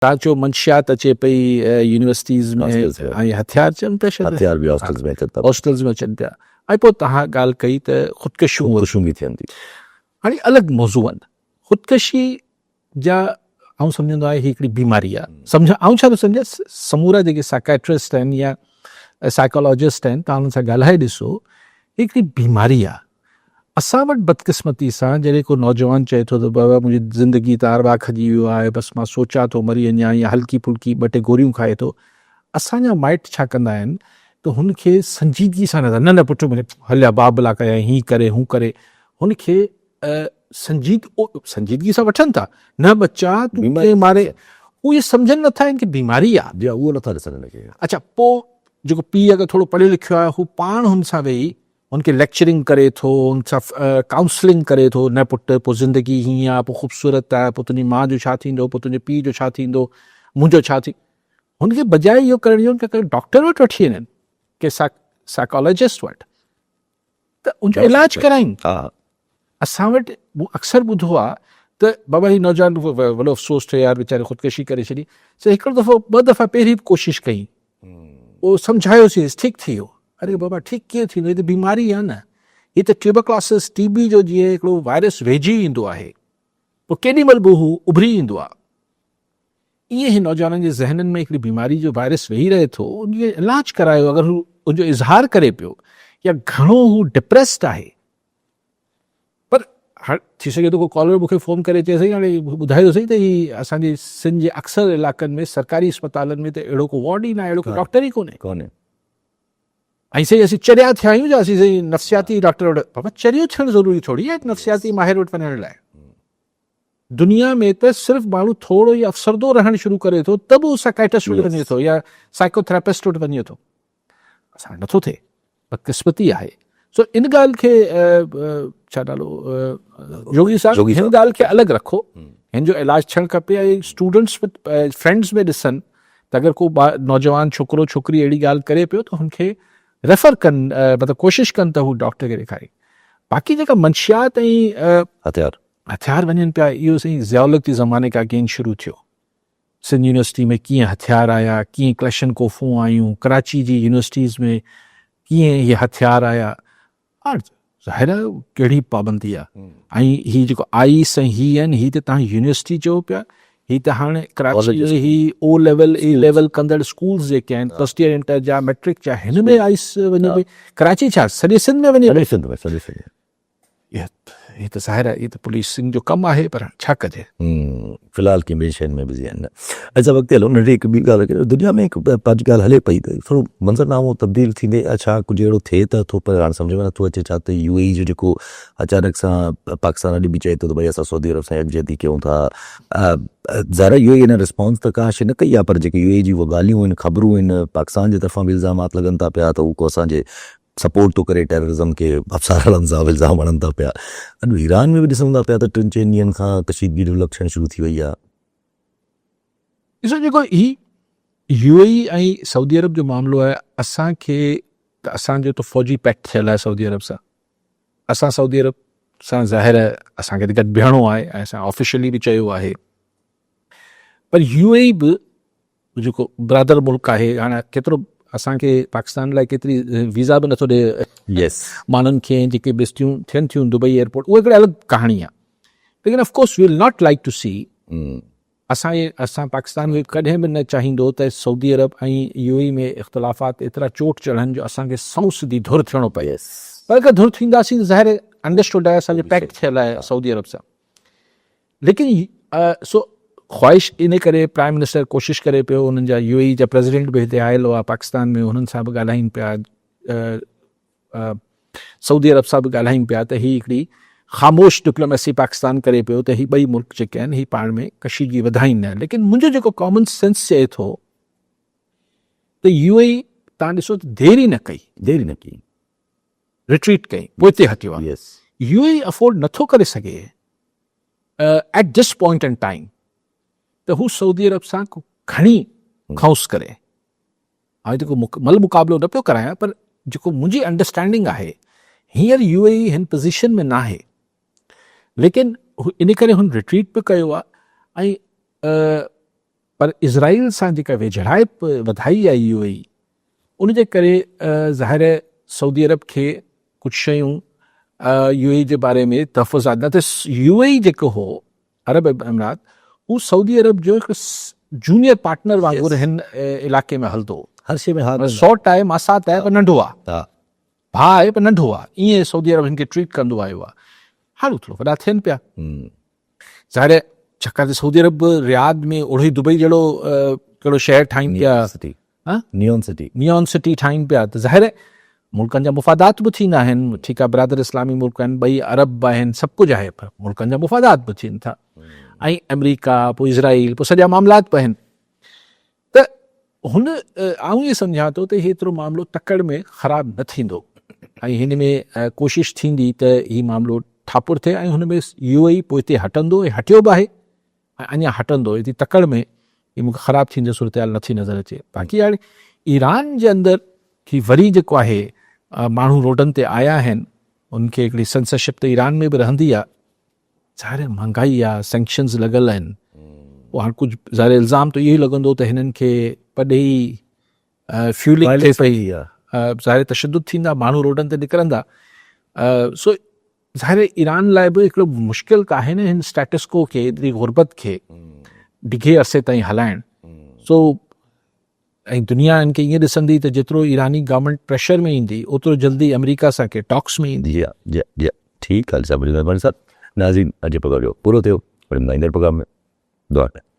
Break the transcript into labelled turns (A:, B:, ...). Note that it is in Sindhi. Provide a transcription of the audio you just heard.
A: تان چيو منشيات اچي پئي يونيورسٽيز ۾ ۽ هٿيار اچن پيا شايد
B: هٿيار به هاسٽلز ۾ اچن
A: ٿا هاسٽلز ۾ اچن پيا ۽ پوء تهان ڳالهه ڪئي ته خودڪشيون
B: خودڪشيون به ٿين ٿيون
A: هاڻي الڳ موضوع آهن خودڪشي جا آئون سمجهندو آهيان هي هڪڙي بيماري آهي سمجھ آئون ڇا ٿو سمجهان سمورا جيڪي سائيڪائٽرسٽ آهن يا سائيڪالاجسٽ آهن تهان انهن سان ڳالهائي ڏسو هي هڪڙي بيماري آهي اسان وٽ بدقسمتي سان جڏهن ڪو نوجوان چئي ٿو ته بابا منهنجي زندگي تان ارواح کڄي ويو آهي بس مان سوچان ٿو مري وڃان يا هلڪي ڦلڪي ٻه ٽي گوريون کائي ٿو اسان جا مائٽ ڇا ڪندا آهن ته هن کي سنجيدگي سان نه نه نه پٽ هليا بابلا ڪيا هين ڪري هون ڪري هن کي سنجيد سنجيدگي سان وٺن ٿا نه ٻچا تون ڪئين ماري هو اهي سمجهن نٿا هن کي بيماري آهي
B: جي اهو نٿا ڏسن هن کي
A: اڇا پوء جيڪو پيء اگر ٿورو پڙهيو لکيو آهي هو پاڻ هن سان ويهي هن کي ليڪچرنگ ڪري ٿو، هن سان ڪائونسلنگ ڪري ٿو، نه پٽ پوء زندگي هيئن آ، پوء خوبصورت آ، پوء تنهنجي ماء جو ڇا ٿيندو، پوء تنهنجي پيء جو ڇا ٿيندو، منهنجو ڇا ٿي. هن کي بجاء اهو ڪرڻ جي هن کي ڪنهن ڊاڪٽر وٽ وٺي وڃن، ڪنهن سائيڪالاجسٽ وٽ ته ان جو علاج ڪرائين. اسان وٽ مون اڪثر ٻڌو آ ته بابا هي نوجوان وڏو افسوس ٿيو يار ويچاري خودڪشي ڪري ڇڏي. سي هڪڙو دفعو ٻه دفعا پهرين به ڪوشش ڪئي پوء سمجهايوسينس ٺيڪ ٿي ويو. اري بابا ٺيڪ ڪيئن ٿيندو هي ته بيماري آ نه. هي ته ٽيوبرڪلاسس ٽي بي جو جيئن هڪڙو وائرس ويجهي ايندو آهي پوء ڪيڏي مهل به هو اڀري ايندو آ. ائين هي نوجوانن جي ذهنن ۾ هڪڙي بيماري جو وائرس ويهي رهي ٿو ان جو علاج ڪرايو اگر هو ان جو اظهار ڪري پيو يا گهڻو هو ڊپريسڊ آهي پر هاڻ ٿي سگهي ٿو ڪو ڪالر مون کي فون ڪري چئي سائين هاڻي ٻڌايو سائين ته هي اسان جي سنڌ جي اڪثر علائقن ۾ سرڪاري اسپتالن ۾ ته اهڙو ڪو وارڊ ئي ناهي اهڙو ڪو ڊاڪٽر ئي ڪونهي
B: ڪونهي
A: ۽ سائين اسين چريا ٿيا آهيون جا اسين سائين نفسياتي ڊاڪٽر وٽ بابا چريو ٿيڻ ضروري ٿوري آهي نفسياتي ماهر وٽ وڃڻ لاء دنيا ۾ ته صرف ماڻهو ٿورو ئي افسردو رهڻ شروع ڪري ٿو ته به هو سائيڪائٽرسٽ وٽ وڃي ٿو يا سائيڪو ٿراپسٽ وٽ وڃي ٿو. اسان وٽ نٿو ٿئي. بدقسمتي آهي. سو ان ڳالهه کي ڇا نالو جوڳي صاحب هن ڳالهه کي الڳ رکو. هن جو علاج ٿيڻ کپي ۽ اسٽوڊنٽس فرينڊز ۾ ڏسن ته اگر ڪو نوجوان ڇوڪرو ڇوڪري اهڙي ڳالهه ڪري پيو ته هن کي ريفر ڪن مطلب ڪوشش ڪن ته هو ڊاڪٽر کي ڏيکاري باقي جيڪا منشيات ۽
B: هٿيار
A: هٿيار وڃن پيا اهو سائين ضياء الحق جي زماني کان اگين شروع ٿيو سنڌ يونيورسٽي ۾ ڪيئن هٿيار آيا ڪيئن ڪلشن ڪوفون آيون ڪراچي جي يونيورسٽيز ۾ ڪيئن اهي هٿيار آيا ظاهر آهي ڪهڙي پابندي آهي ۽ هي جيڪو آئيس ۽ هي آهن هي ته تهان يونيورسٽي چئو پيا هي ته هاڻي ڪراچي جو هي او ليول اي ليول ڪندڙ اسڪولز جيڪي آهن فرسٽ ايئر انٽر جا ميٽرڪ جا هن ۾ آئيس وڃي پئي ڪراچي ڇا سڄي سنڌ ۾ وڃي
B: سڄي سنڌ ۾ سڄي سنڌ ۾
A: هي ته ظاهر آهي هي ته پوليسنگ جو ڪم آهي پر ڇا ڪجي.
B: في الحال ڪنهن ٻين شين ۾ بزي آهن. اچا وقت هلو ننڍڙي هڪ ٻي ڳالهه ڪريو دنيا ۾ هڪ پنهنجي ڳالهه هلي پئي ته ٿورو منظرنامو تبديل ٿيندي يا ڇا ڪجهه اهڙو ٿئي ته ٿو پر هاڻ سمجهه ۾ نٿو اچي ڇا ته يو اي اي جو جيڪو اچانڪ سان پاڪستان اڄ به چئي ٿو ته ڀئي اسان سعودي عرب سان يڪجهتي ڪيون ٿا ظاهر آهي يو اي ان رسپانس ته ڪا شي نه ڪئي آهي پر جيڪي يو اي جون ڳالهيون آهن خبرون آهن پاڪستان جي طرفان به الزامات لڳن ٿا پيا ته هو ڪو اسان جي سپورٽ ٿو ڪري ٽيررزم کي افسارن صاحب الزام هڻن ٿا پيا اڄ ايران ۾ به ڏسون ٿا پيا ته ٽن چئن ڏينهن کان ڪشيدگي ڊولپ ٿيڻ شروع ٿي وئي آهي.
A: ڏسو جيڪو هي يو اي اي ۽ سعودي عرب جو معاملو آهي اسان کي ته اسان جو ته فوجي پيڪٽ ٿيل آهي سعودي عرب سان اسان سعودي عرب سان ظاهر آهي اسان کي ته گڏ بيهڻو آهي ۽ اسان آفيشلي به چيو آهي پر يو اي به جيڪو برادر ملڪ آهي هاڻي ڪيترو اسان کي پاڪستان لاء ڪيتري ويزا به نٿو ڏي
B: يس
A: ماڻهن کي جيڪي بيستيون ٿين ٿيون دبئي ايئرپورٽ اهو هڪڙي الڳ ڪهاڻي آهي ليڪن of course we'll not like to see اسان اسان پاڪستان کي ڪڏهن به نه چاهيندو ته سعودي عرب ۽ يو اي ۾ اختلافات ايترا چوٽ چڙهن جو اسان کي سنئون سڌي ڌر ٿيڻو پئي پر اگر ڌر ٿينداسين ته ظاهر انڊرسٽوڊ آهي اسان جو پيڪٽ ٿيل آهي سعودي عرب سان ليڪن سو خواهش ان ڪري پرائم منسٽر ڪوشش ڪري پيو انهن جا يو اي جا پريزيڊنٽ به هتي آيل هئا پاڪستان ۾ انهن سان به ڳالهائين پيا سعودي عرب سان به ڳالهائين پيا ته هي هڪڙي خاموش ڊپلوميسي پاڪستان ڪري پيو ته هي ٻئي ملڪ جيڪي آهن هي پاڻ ۾ ڪشيدگي وڌائين نه ليڪن منهنجو جيڪو ڪامن سينس چئي ٿو ته يو اي تان ڏسو ته دير ئي نه ڪئي
B: دير ئي نه ڪئي
A: رٽريٽ ڪئي پوئتي هٽيو آهي يو اي افورڊ نٿو ڪري سگهي at this point in time ته هو سعودي عرب سان ڪو گهڻي کائونس ڪري. آئون هتي ڪو مل مقابلو نه پيو ڪرايان پر جيڪو منهنجي انڊرسٽينڊنگ آهي هينئر يو اي اي هن پوزيشن ۾ ناهي ليڪن ان ڪري هن رٽريٽ به ڪيو آهي ۽ پر اسرائيل سان جيڪا ويجهڙائپ وڌائي آهي يو اي اي ان جي ڪري ظاهر آهي سعودي عرب کي ڪجهه شيون يو اي جي باري ۾ تحفظات نه ته يو اي جيڪو هو عرب امارات هو سعودي عرب جو هڪ جونيئر پارٽنر وانگر هن علائقي ۾ هلندو هو.
B: هر شيء ۾ ها
A: سوٽ آهي ماسات آهي پر ننڍو آهي. ڀاء آهي پر ننڍو آهي. ائين سعودي عرب هن کي ٽريٽ ڪندو آيو آهي. هاڻ هو ٿورو وڏا ٿين پيا. ظاهر آهي ڇاڪاڻ ته سعودي عرب به رياض ۾ اهڙو ئي دبئي جهڙو ڪهڙو شهر ٺاهين پيا.
B: نيون سٽي.
A: نيون سٽي ٺاهين پيا ته ظاهر آهي ملڪن جا مفادات به ٿيندا آهن. ٺيڪ آهي برادر اسلامي ملڪ آهن ٻئي عرب به آهن سڀ ڪجهه آهي پر ملڪن جا مفادات به ٿين ٿا ۽ آمريڪا پوء اسرائيل پوء سڄا معاملات به آهن ته هن آئون ائين سمجهان ٿو ته هي ايترو معاملو تڪڙ ۾ خراب نه ٿيندو ۽ هن ۾ ڪوشش ٿيندي ته هي معاملو ٺاپر ٿئي ۽ هن ۾ يو اي پوئتي هٽندو ۽ هٽيو به آهي ۽ اڃا هٽندو ايتري تڪڙ ۾ هي مونکي خراب ٿيندي صورتحال نٿي نظر اچي باقي هاڻي ايران جي اندر هي وري جيڪو آهي ماڻهو روڊن تي آيا آهن ان کي هڪڙي سينسرشپ ته ايران ۾ به رهندي آهي ظاهر مهانگائي آهي سينڪشنز لڳل آهن پوء هاڻ ڪجهه ظاهر الزام ته اهو ئي لڳندو ته هنن کي پرڏيهي فيولنگ ٿئي پئي ظاهر تشدد ٿيندا ماڻهو روڊن تي نڪرندا سو ظاهر آهي ايران لاء به هڪڙو مشڪل ته آهي نه هن اسٽيٽس ڪو کي ايتري غربت کي ڊگهي عرصي تائين هلائڻ سو ۽ دنيا ان کي ائين ڏسندي ته جيترو ايراني گورنمينٽ پريشر ۾ ايندي اوترو جلدي آمريڪا سان ڪي ٽاڪس ۾ ايندي.
B: جي جي جي ٺيڪ آهي صاحب وڏي مهرباني صاحب ناظرين اڄ جو پروگرام جو پورو ٿيو وري ملندا ايندڙ پروگرام ۾ دعا ۾.